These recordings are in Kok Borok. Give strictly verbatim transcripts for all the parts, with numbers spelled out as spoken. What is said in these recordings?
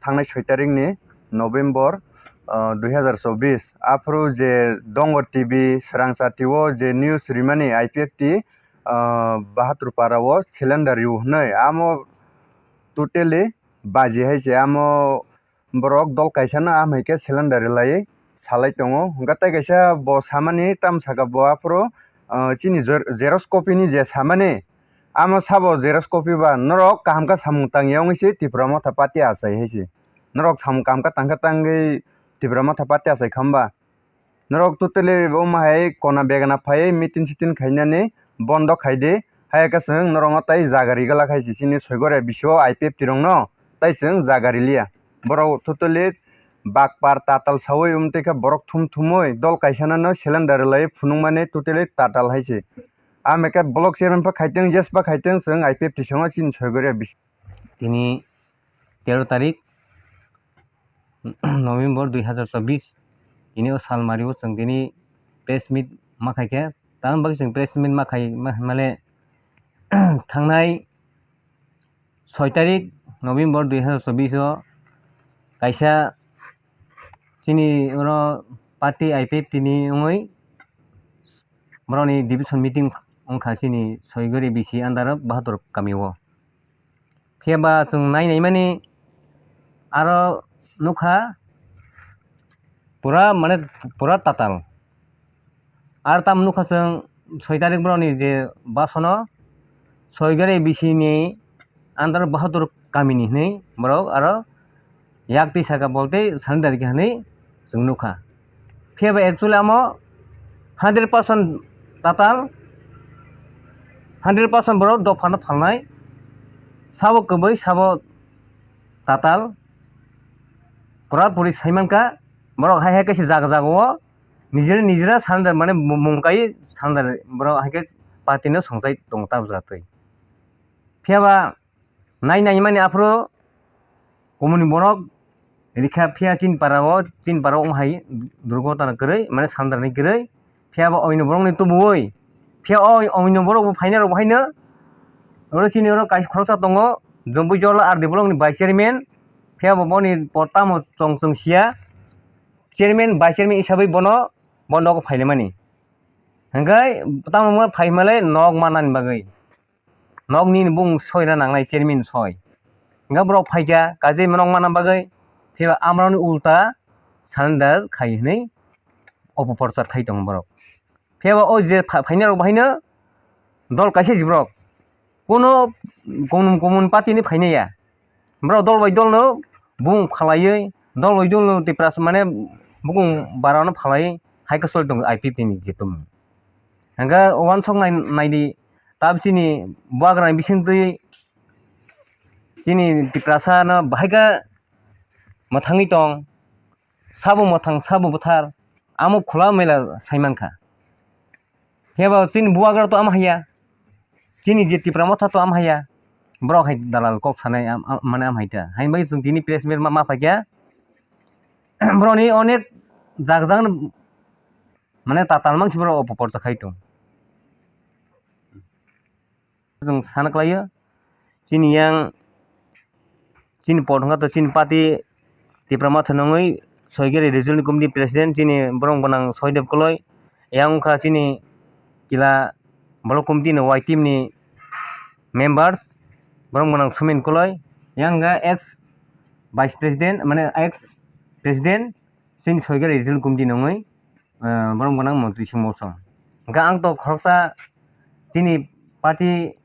thangnai soi tarikni November, ah, dui hazar chobbish. Aphuru je Dongor T V, Swrangsa T V o je news rimani I P F T, ah, Bahadur Para o cylinder riu hwnwi. Amo totally baji hai se. Amo borok dol kaisa no amhaike cylinder rilai salai tongo. Hwnkhe tei kaisa bo samani tam saka bo aphuru, ah, chini jer-, xerox copy ni je samani, amo sabo xerox copy ba norok kaham khe samung tangya wngwi se Tipra Motha Party achai hai se. Norok samung kaham khe tangkhe tangwi Tipra Motha Party achai kha hwnba? Norok totally omo hai kona begana phaiwi meeting siting khainani bondo khai di. Hai khe chwng norokno tei jaga rigala khai se chini Soigoria bisio I P F T rokno tei chwng jaga riliya. Borok totally bakpar tatal sawi wng twi khe borok thum thumwi dol kaisa no cylinder rwlai phunukmani totally tatal hai se. Amo khe block chairman pha khaitwng, jesa pha khaitwng chwng I P F T songo chini Soigoria bisio. Tini tero tarik November dui hazar chobbish, tini o salmari o chwng tini press meet ma khai khe, tamoni bagwi chwng press meet ma khai ma hwnmale thangnai soi tarik November dui hazar chobbish o kaisa chini oro party I P F T ni wngwi borokni division meeting wngkha chini Soigori B C under o Bahadur kami o. Phiya ba chwng nai naimani aro nukha pura, mane, pura tatal. Ar tam nukha chwng soi tarik borokni je basono Soigari B C ni under Bahadur kamini hwnwi borok aro yak twi saka bol tei surrender khe hwnwi chwng nukha. Phiya ba actually amo hundred percent tatal, hundred percent borok dophano phalnai, sabo kwbwi, sabo tatal, pura puri sai mankha, borok hai hai khe se jaga jaga o nijera nijera surrender, mane mung kai surrender, borok hai khe party no songchai tongo ta bwswk twi. Phiya ba nai nai mani aphuru komoni borok rikha, phiya chini para o, chini para o wng hai durgotana kwrwi, mane surrender ni kwrwi. Phiya bo oino borokni tubuwi, phiya o oino borok bo phaina rok bo haino, oro chini oro kaisa khoroksa tongo, Jombui Jola R D block ni vice chairman, phiya bo boni por tamo chong chong sia, chairman, vice chairman hisabwi bono bo nogo phainai mani. Hwnkhe tamo wngma phai hwnmale nok manani bagwi. Nok nini bung soi ra nangnai, chairman soi. Hingke borok phaikha, kaisa nok mana bagwi, phiya amrokni ulta surrender khai hwnwi opoprochar khai tongo borok. Phiya ba o je pha-, phainai rok bahaino dol kaisa si borok. Kuno kumun kumun party ni phainai ya. Borok dol bai dol no bung phalaiwi, dol bai dol no Tiprasa mane bukung bara no phalaiwi hai khe soi tongo I P F T ni je tongmung. Hingke uansuk nai, naidi, tab chini buagra ni bisingtwi chini Tiprasa no bahai khe mwthangwi tong, sabo mwthang, sabo bwthar, amo khula mela sai mankha. Phiya ba chini buagra to amo haiya, chini je Tipra Motha to amo haiya, borok hai dalal kok sanai am-, am-, mane amo hai ta. Haini bagwi chwng tini press meet ma, ma phaikha, borokni onek jak jak no mane tatal mangsi borok opoprochar khai tong. Chwng sana kwlaio, chini yang, chini pot wngkha to chini party Tipra Motha nungwi Soigeri Regional Committee President chini borok gwnang Soidev Koloi, yang wngkha chini kila Block Committee ni Y team ni members, borok gwnang Sumin Koloi, yang wngkha ex Vice President, mane ex President chini Soigeri Regional Committee nungwi, ah, borok gwnang Montri Singh Mosong. Hingke ang to khoroksa chini party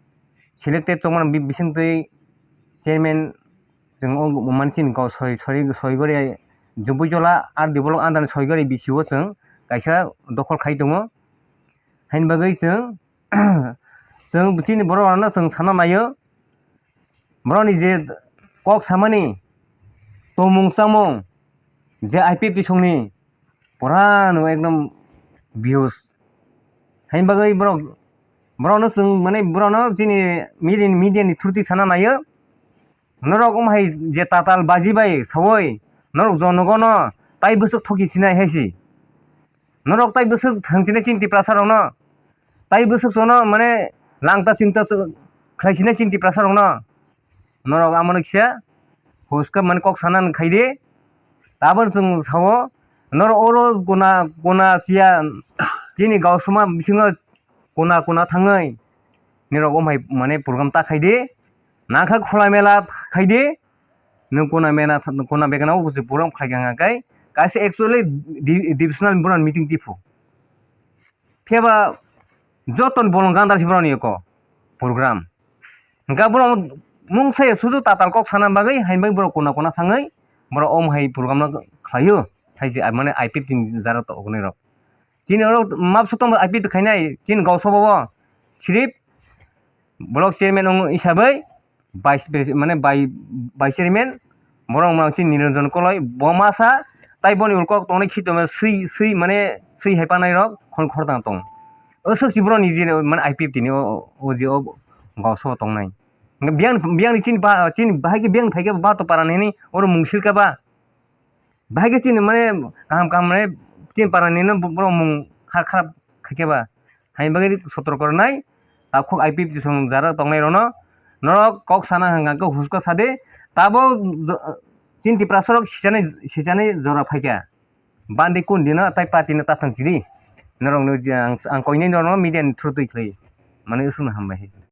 selected chongmani bi-, bisingtwi chairman chwng o manchini kok soi, soi, soi gori Jumpuijola R D block under ni soi gori B C O chwng kaisa dokhol khai tongo. Haini bagwi chwng, chwng chini borok rokno chwng sana naio. Borokni je kok samani tongmung chamung je I P F T songni pura no ekdom views. Haini bagwi borok, borokno chwng mane borokno chini media, media ni through twi sana naio. Norok wng hai je tatal baji bai sawoi norok jonogono tai bwswk thoki sinai hai si. Norok tai bwswk thang sinai chini Tiprasa rokno. Tai bwswk chono mane langta chingta khlai sinai chini Tiprasa rokno. Norok amo no kisa Huska mane kok sana khai di. Tabon chwng sao, noro oro kuna, kuna siya, chini gausuma bisingo kuna, kuna thangwi nirok omhai mane program ta khai di. Nangkha khula mela khai di. Nwng kuna mena, kuna begana o program khai kha kai. Kaisa actually di-, divisional boron meeting tipho. Phiya ba joto ni bolong gandar si borok ni eko program. Hingke borok mung sai sudu tatal kok sana bagwi, hain bagwi borok kuna kuna thangwi borok om hai program no khlaio. Hai se mane I P F T ni jara to ognai rok. Chini oro map sotong I P F T khainai, chini gausobo bo sirip block chairman wng hisabai vice pres-, mane bai-, vice chairman, borok wngmano chini Niranjan Koloi, bo masa, tai boni ulo kok tongnai khito swi, swi, mane swi hai panai rok khon khor tang tong. O swk si borok ni je mane I P F T ni o, o, o je o gauso tongnai. Hingke biyang, biyang ni chini ba, chini bahai ke biyang phai ke ba to para nini oro mungsil ka ba. Bahai khe chini mane kaham kaham mane chini para ni no borok mung kha-, kharap khaikhe ba. Haini bagwi sotor kornai, takhuk I P F T song jara tongnai rono, norok kok sana hwnkha khe husko sadi, tabo jo-, chini Tiprasa rok sichani, sichani jora phaikha. Bandi kun dino tai party no tathang chidi. Norok no je ang, ang koinai norok no media ni through twi khlai. Mane usung hambai.